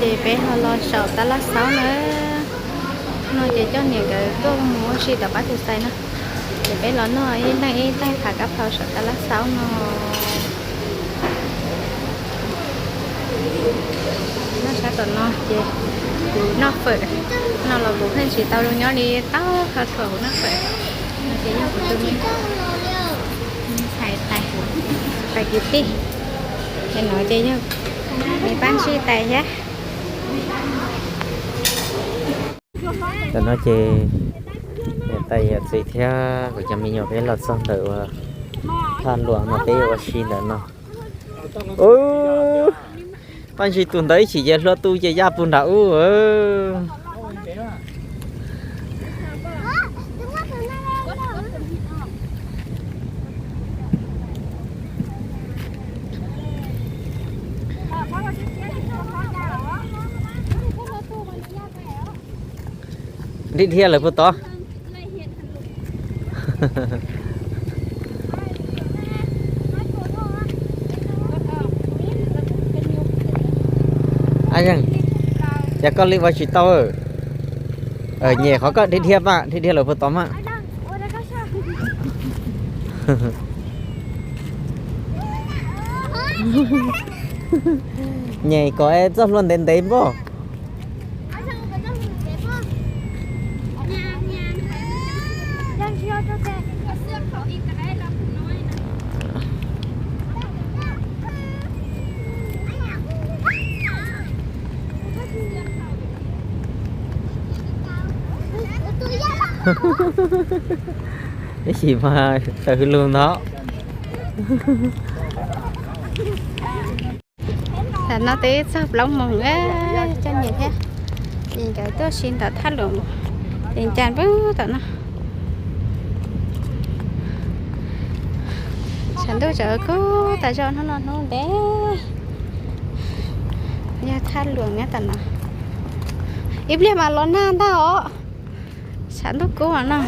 Ces peb ho los saum tab laj xaub na. No ces coj niam nkawd tuaj mus ua si tom pab tus xais no. Ces peb los noj ib leeg ib leeg phav kab phau saum tab laj xaub no. Noj sab tom no ces kuv noj fawm no los kuv pheej tsis tau zoo nyob li tau qhov thuam kuv noj fawm. No ces yog kuv tus me ntxhais tais, tais kwv tij. Ces no ces yog me Paj Ntsij tais thiab. Tam no ces niam tais yawm txiv thiab kuv cov me nyuam peb los txog ntawm uas thaj luam no peb ua si ntawm no. Paj Ntsij tus ntawd ib chim ces hlua tu ces ya puag nram ub. Dhia dhia lawm puag tod. Ab yeej, cas koj li ua tsis tau. Nyem qhov koj dhia dhia mas, dhia dhia lawm puag tod mas. Nyem kom txoj hlua ntev ntev npoj. Ib sim mas tawm hwj lug ntag. Tam no twb txog plaub moos, coj niam thiab txiv nkawd tuaj si ntawm thaj luam, ces ncas pem tom no. Tshav ntuj tseem kub tas zog hnub no hnub ntev. Yog thaj luam nyob tom no. Ib pliag mas los nag ntag os. Tshav ntuj kub no.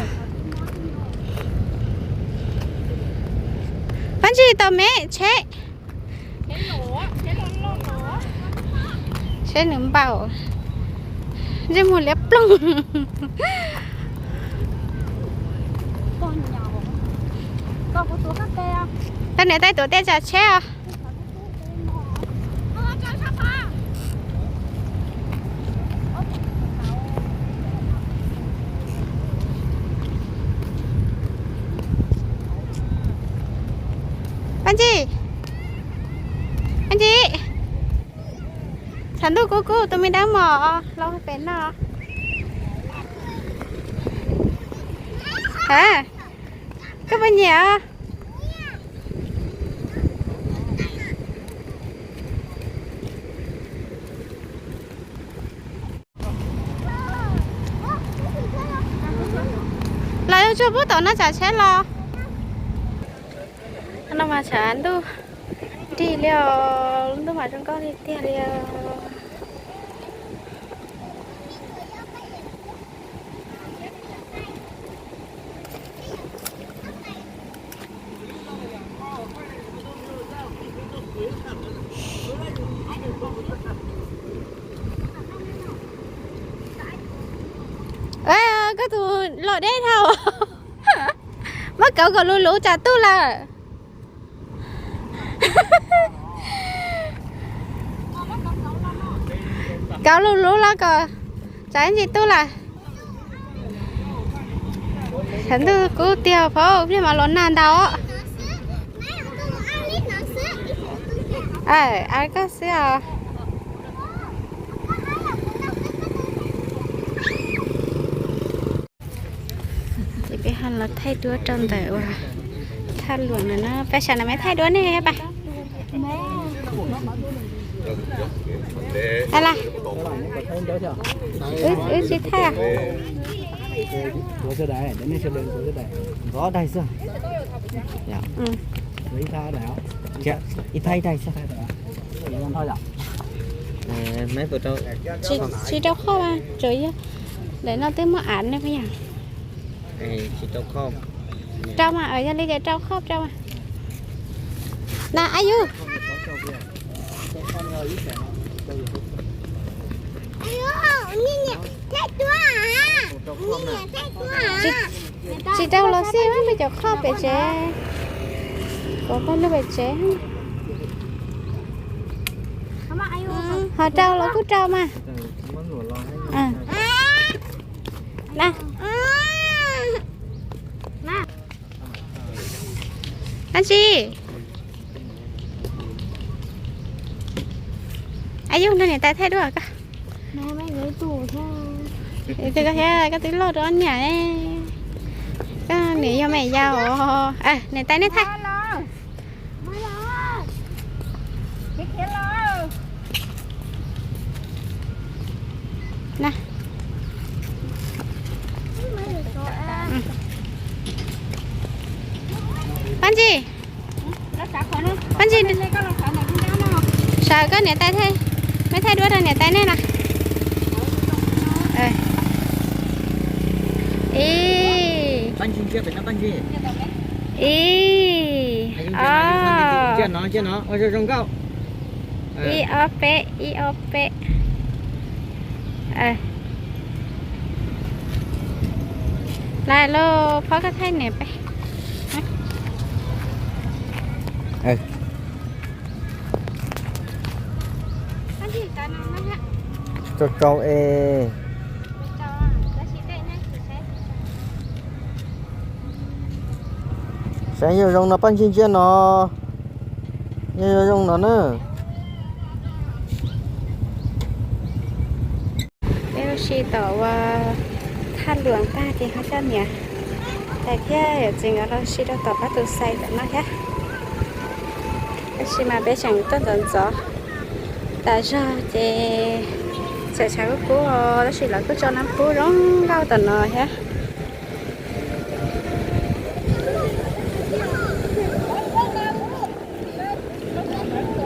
Pab Ntsij tos me tsheb. Tsheb nws npaum ntsej muag liab ploog. Tau niam tais tuav tej tsam tsheb os. Pab Ntsij, Pab Ntsij, tshav ntuj kub kub tus me dawb mos los pem no. Koj puas nyiam? Los yuav tsum pub tom no tsam tsheb los. No mas tshav ntuj nrig li os, lub ntuj mas zoo nkauj li tiag li os. Koj tus los deb dhau. Muab kauv kom luv luv tsam tu lawm. Kauv luv luv los kom tsam ntsis tu lawm. Tshav ntuj kub tiag, pab pliag mas los nag ntau. Aws, koj xwb os. Ces peb ho los thaij duab rau ntawm uas thaj luam no na. Peb sawv daws me thaij duab ne pab. Wb tsis thaij. Ib thaij ib thaij xwb. Tsis rau khoj mas tsuas yog ntawm no twb muaj av ne peb yog. Rau mas, yog li ces rau khoj rau mas. Na ab yus. Tsis, tsis rau los xij, peb cov qhov pem tsev, kuv peb lub pem tsev. Ho rau los kuj rau mas. Na, Paj Ntsis, a yug nrog niam tais thaij dua koj. Twb koj thiab koj twb loj dua ob niam ne. Koj niam yog me yau os. Niam tais nej thaij. Paj Ntsis, Paj Ntsis, sawv koj niam tais, me thaij duab rau niam tais nej na. Ib, ib, ob, ib ob peb, ib ob peb. Lawm lauj, phob koj thaij niam peb. Tsis tau tsau es. Saib yog zoo no Paj Ntsis ntsia no, yog zoo no na. Peb ua si tom ua thaj luam tag ces ho coj niam tais thiab yawm txiv nkawd los ua si rau tom pab tus xais tom no thiab. Tab sis mas peb tseem tuaj ntxov ntxov tas zog ces txawm tshav kub kub tab sis lawv kuj tso nab kub zoo nkauj tom no thiab.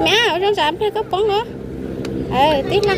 Me, ua zoo tsam plig koj poob na. Tib hla.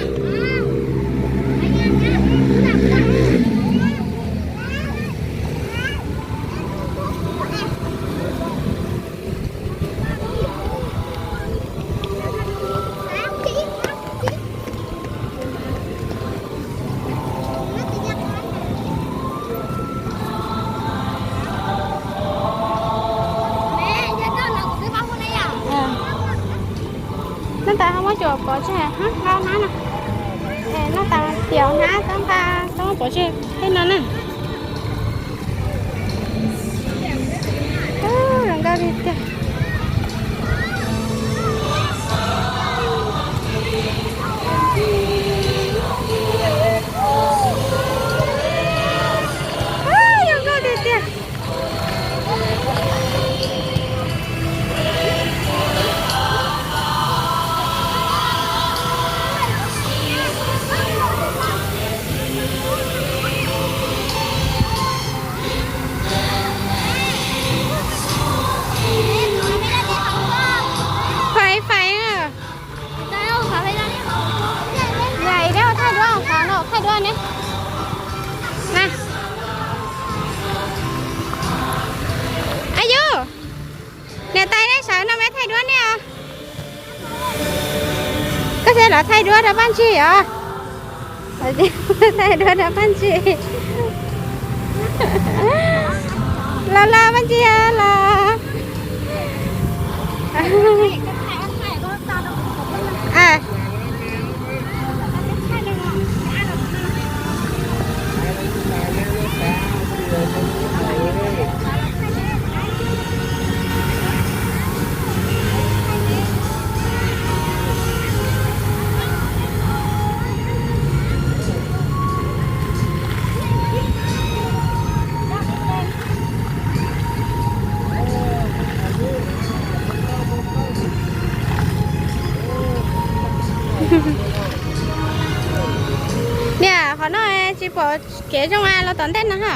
Nab tas ho muab cov pov tseg hab nqa hnab no. Nab tas tiav hnab koj nqa koj muab pov tseg tej no na. Zoo nkauj tiag tiag. Zoo nkauj tiag tiag. Fais fais na. Nws neb ua thaij duab qhov no, thaij duab ne. Na. Ab yus, niam tais nej sawv no me thaij duab nej os. Koj thiaj los thaij duab rau Paj Ntsis os. Thaij duab rau Paj Ntsis. Los los Paj Ntsis los. Niam, qhov no tsis pom kev zoo los tom ntej no ha.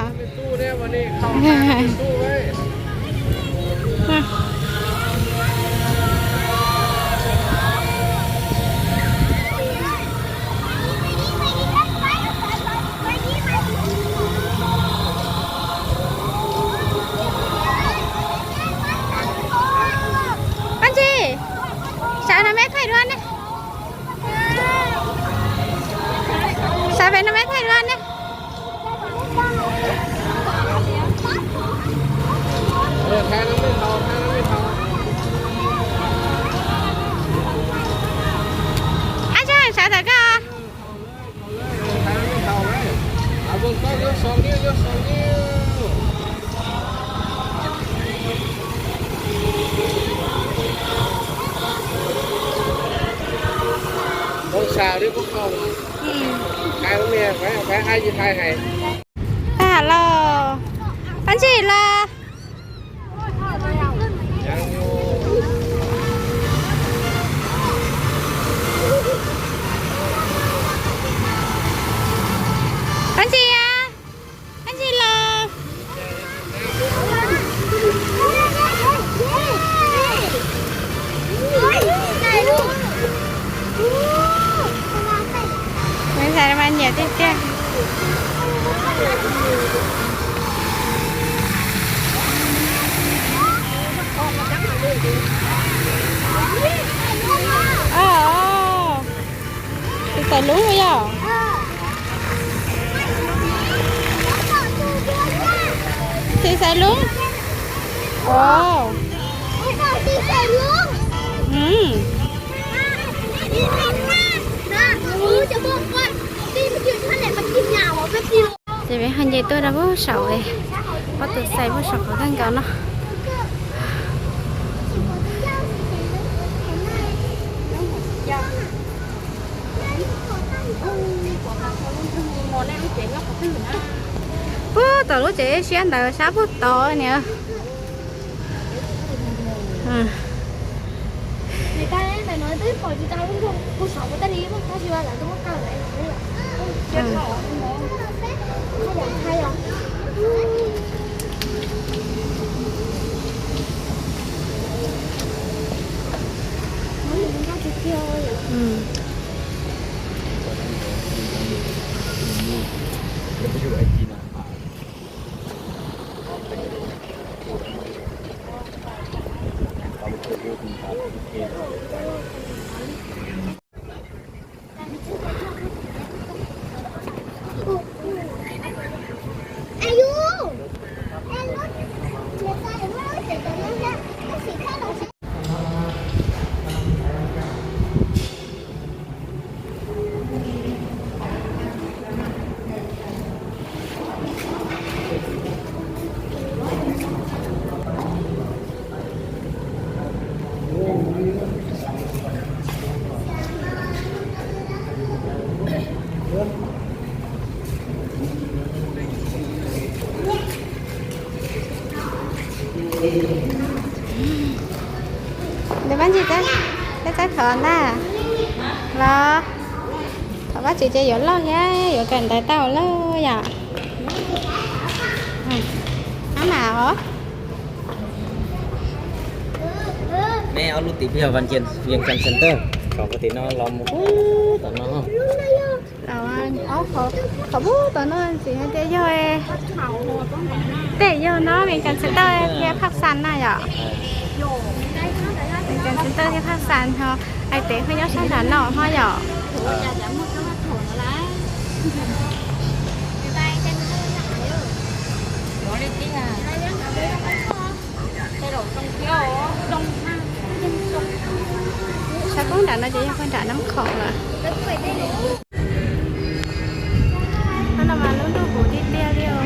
Paj Ntsis, sawv no me thaij duab ne. Sawv pem no me thaij duab ne. Tag los, pab ntsis los. Pab ntsis, pab ntsis los. Nws xav mas nyiam tiag tiag. Txiv xaiv lub yog. Txiv xaiv lub. Ces peb ho nce tuaj rau pem saum, ob tug xais pem saum qhov kawg nkaus no. Puag tom lub tsev siab ntawd sab puag tod niam. Nws pab ntsis, peb txawb thov ntag los. Thov Vajtswv ces yuav loj thiab yuav kawm ntawv tau lawm yom. Ab mam os. Neb ob lub tim peb yog Vientiane Center, tsom tim no los mus puag tom no. Qhov puag tom no tsis hais tias yog, tej yog no Vientiane Center thiab Park Sun na yom. Vientiane Center thiab Park Sun ho, hais tias ho nyob sab nram no ho yom. Sab koob nram no ces yog puag nram Nab Khoom lawm. Hnub no mas lub ntuj kuv tiag tiag li os.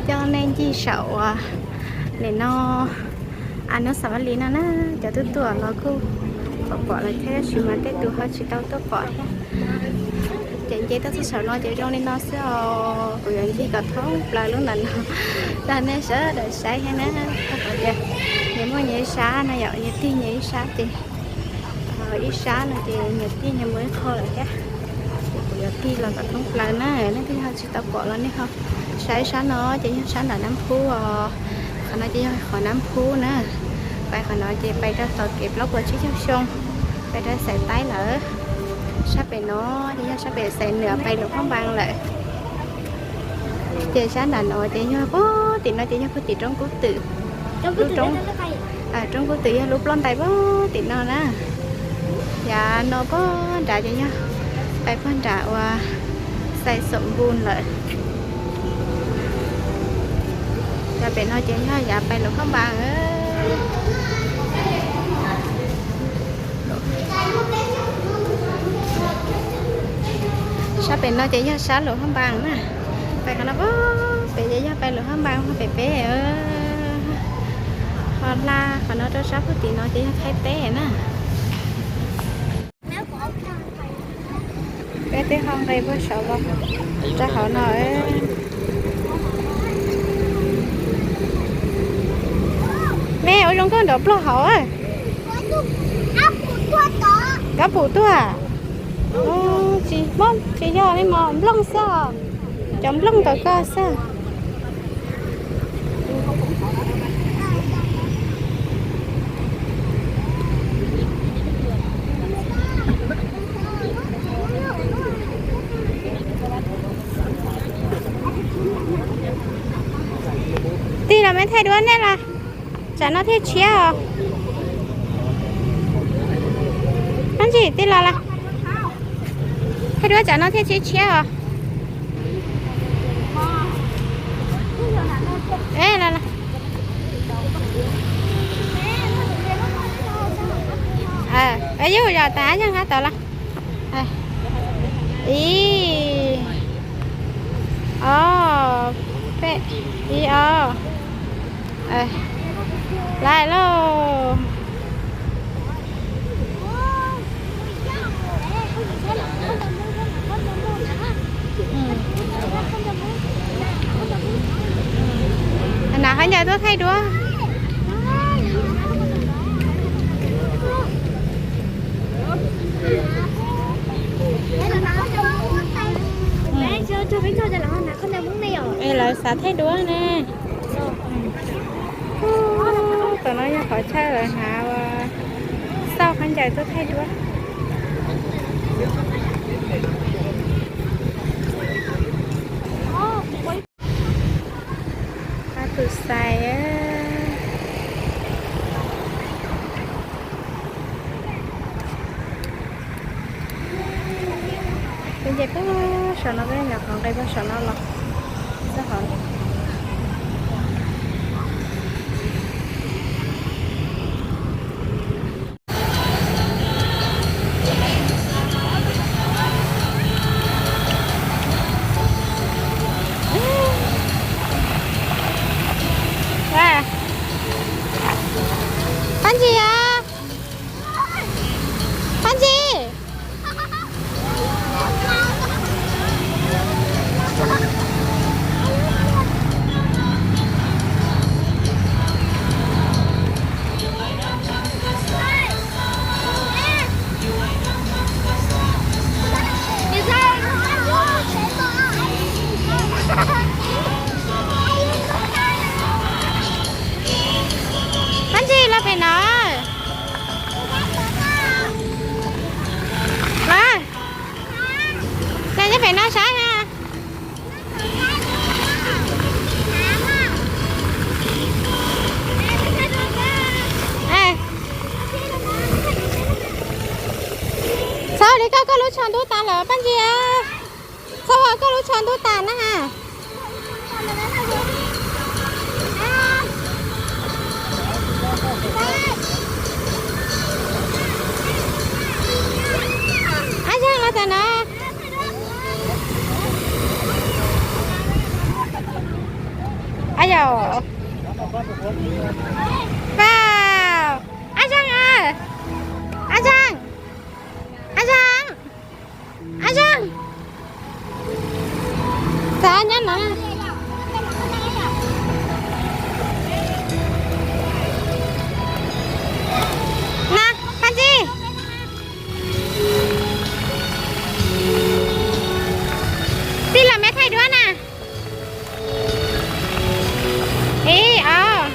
Coj nej ncig saum uas nim no Anusavali no na, cov tuaj tuaj los kuj pom pom lawm thiab, tab sis mas tej tus ho tsis tau tuaj pom thiab. Ces nce tuaj txog saum no ces zoo li no xwb os, kuv yuav ncig kom thoob plaws lub ntawm no rau nej sawv daws saib thiab na. Rau qhov tias nyias muaj nyias ib sab no yom, nyias tig nyias ib sab ces ib sab no ces nyias tig nyias mus ib qho lawm thiab. Ces kuv yuav tig los kom thoob plaws na, nej twb ho tsis tau pom los nej ho saib sab no ces yog sab nram Nab Phub os. Qhov no ces yog qhov Nab Phub na. Pais qhov no ces pais rau tom kev plaub puas tsib caug xyoo, pais rau Xais Taib lawm. Sab pem no ces yog sab pem Xais Nuam pais Luam Phab Npas lawm. Ces sab nram no ces yog puag tim no ces yog puag tim roob Kub Twm, lub roob Roob kub twm yog lub ploj ntais puag tim no na. Yav no puag nrad ces yog pais puag nram uas Xais Xoom Npus lawm. Yav pem no ces yog yav pais Luam Phaj Npas. Sab pem no ces yog sab Luam Phaj Npas na. Pais qhov no puag pem ces yog pais Luam Phaj Npas ho pem peb. Ho hla qhov no rau sab puag tim no ces yog Thaib teb na. Peb twb ho nqes puag saud los rau hauv no. Me ua zoo nkauj nrov pluag hauv. Kab pum tuaj. Tsis, tsis yog li mas nplooj xwb os. Cov nplooj ntawm ko xwb. Tig los me thaij duab nej los, tsam no thiaj tshiab os. Ab ntsis tig los lawm, thaij duab tsam no thiaj tshiab tshiab os. Yus yog tas yeej hab tau los. Ib, ob, peb, ib, ob, lawm lauj. Hnav khaub ncaws tuaj thaij duab. Lawv xav thaij duab ne. Tom no yog qhov chaw lawv hnav ua xauj khaub ncaws tuaj thaij duab. Ob tug xais. Peb nce puag saum no, peb nyuam qhuav nqes puag saum no los txog hauv. Pab Ntsis os, Pab Ntsis. Pab Ntsis los pem no. Los, los nyob pem no saib na. Txhob li koj, koj lub tsho ntub tas lawm Pab Ntsis. Txhob ua koj lub tsho ntub tas na ha. Ab Zeeg los tas na. Ab yau, Ab Zeeg, Ab Zeeg, Ab Zeeg, Ab Zeeg. Txav nyob no. Na, Pab Ntsis. Tij laug me thaij duab na. Ib, ob.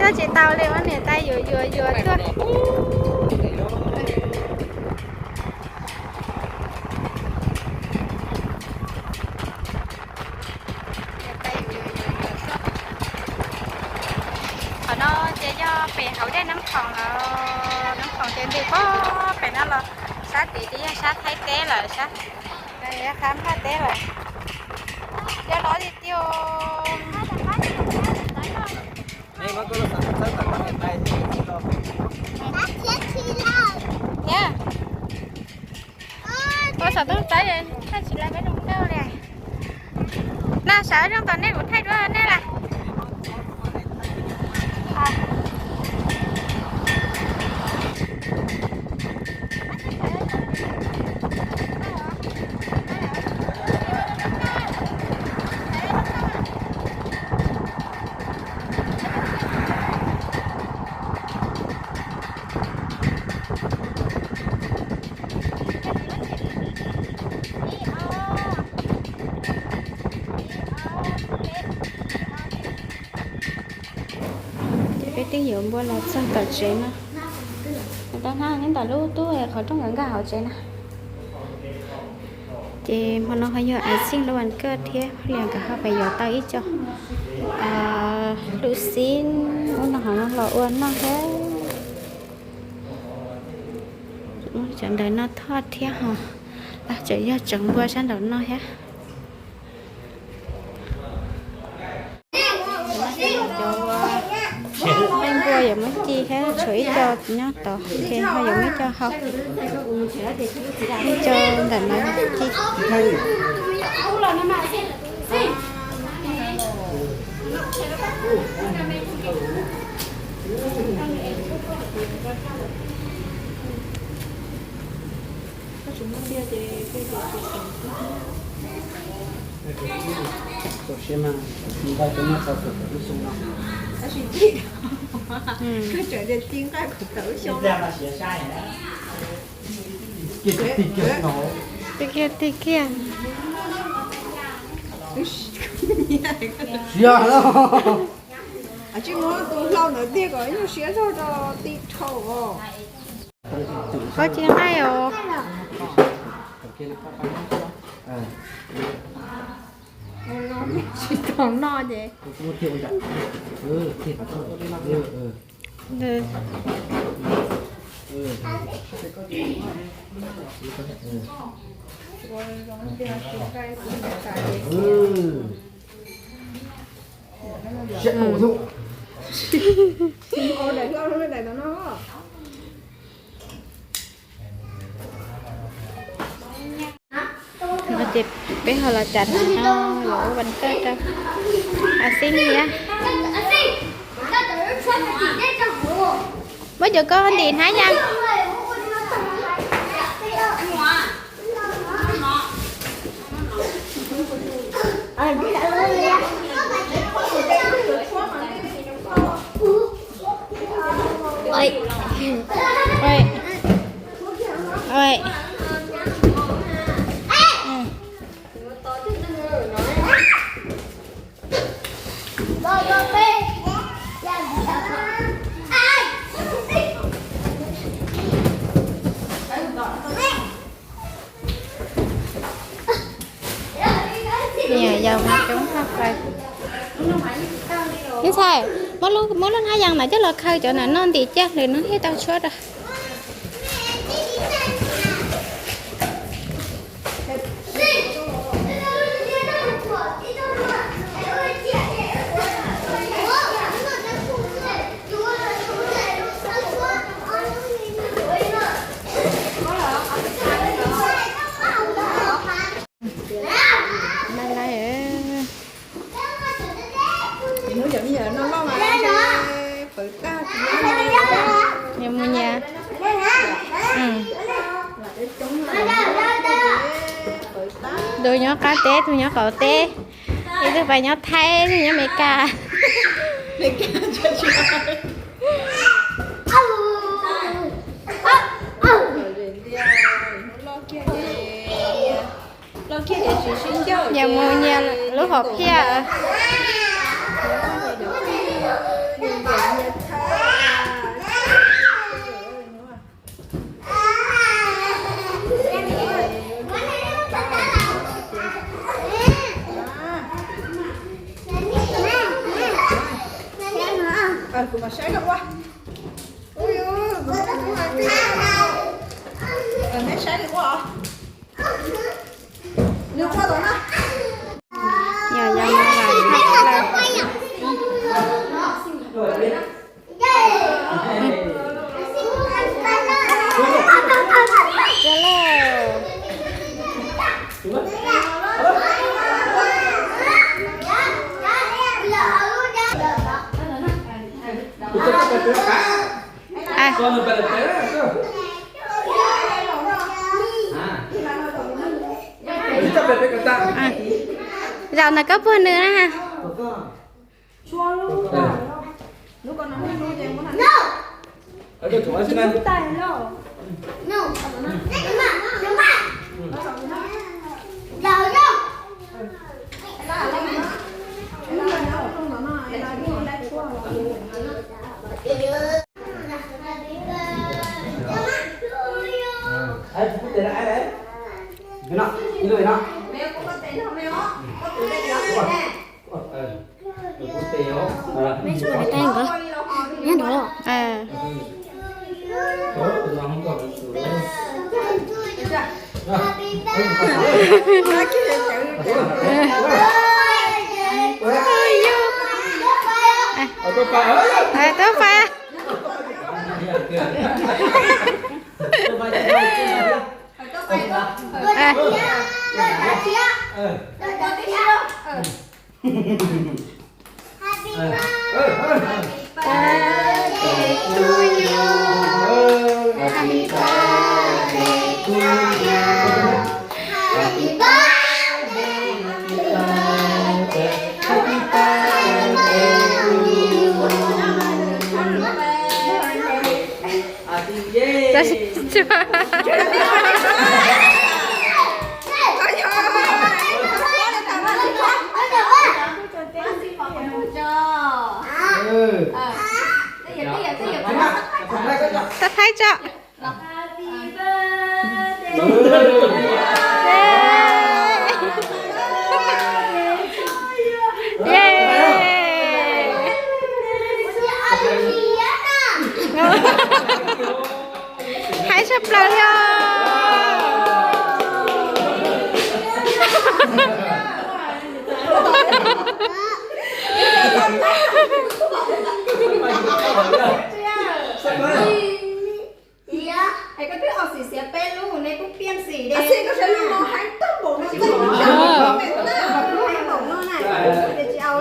Coj tsis tau li, muab niam tais yuav yuav yuav tuaj. Qhov no ces yog pem hauv dej Nab Khoom lawm. Nab Khoom ces ntws pog pem no los sab tid ces yog sab Thaib teb lawm, sab qab Nplog teb lawm. Cov no tiag tiag. Ua xov tooj txawb, tsis lawv peb zoo nkauj li. Na, sawv zoo tom nej kuv thaij duab nej lawm. Ces peb twb yuav npua los txog tom tsev no. Tau hnab nyob ntawm lub tub qhov rooj nkag hauv tsev na. Ces hmo no ho yog Aiv Xeej lub vas kaj thiab, Lias nkawd ho pais yuav tau ib co lub xib ub no hauv no los ua noj thiab. Cov ntawm no thoj thiab ho, tseem yog tsev npua sab nraum no thiab. Cov leej npua yuav muab ci thiab, tshuav ib co nyob tod ces ho yuav muab ib co hau. Ib co ntawm no ci. Tig kiag, tig kiag. Tsis muab tus hlau ntawd tiag kom yeej siab zog rau tij dhau os. Koj tsis nqaij os. Tsis tau noj ces. Ces peb ho los cas no los ua vas kaj rau Aiv Xeej thiab. Muab cov koj ntim hnab yas. Yog mas coob tag plaws. Ib ntxhais, muab lub, muab lub hnab yas ntawd coj los khaws cov ntawm no ntim caj lwm hnub thiaj tau tshuab rau. Mus nyias. Tus nyob qab teb, tus nyob qaum teb, ib tug pais nyob Thaib, ib tug nyob Amelikas. Nyias mus nyias lub hom phiaj. Neb saib li ua, neb ua tom no. Yog yog no las thaj plaws. Cov lauj. Zaum ntawm koj puag nws na. Tub Fai. Thaib tso. Haib tshaj plaws li os. Es koj twb ho xiv xiav peb lub, neb kuj piam xim de. Koj sawv lub no haib tag npaum no, tsis haib npaum no na, tsis au.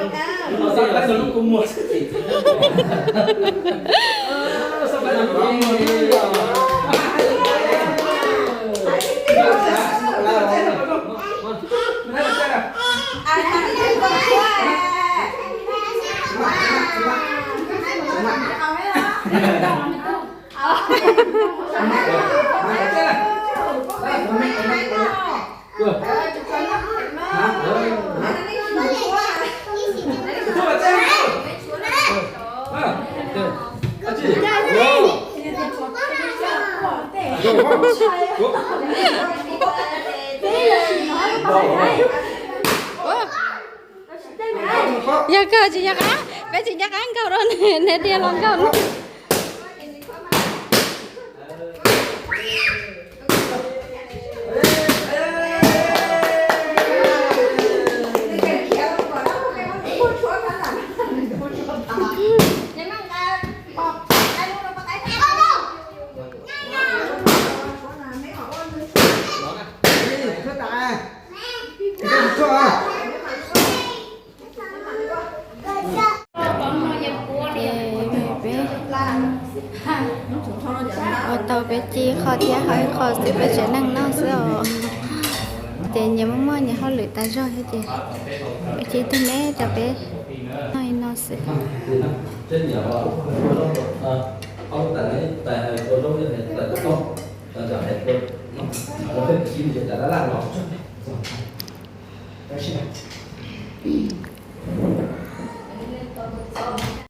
Yog kawg tsis nco qab, peb tsis nco qab nkaug rau nws, nws dhia los nkaug no. Ces peb ua tau peb ci qho thiab, ho ib qho xwb peb tsev neeg noj xwb os. Ces nyias muaj muaj nyias hauj lwm tas zog thiab ces peb ci tug neb rau peb noj li no xwb.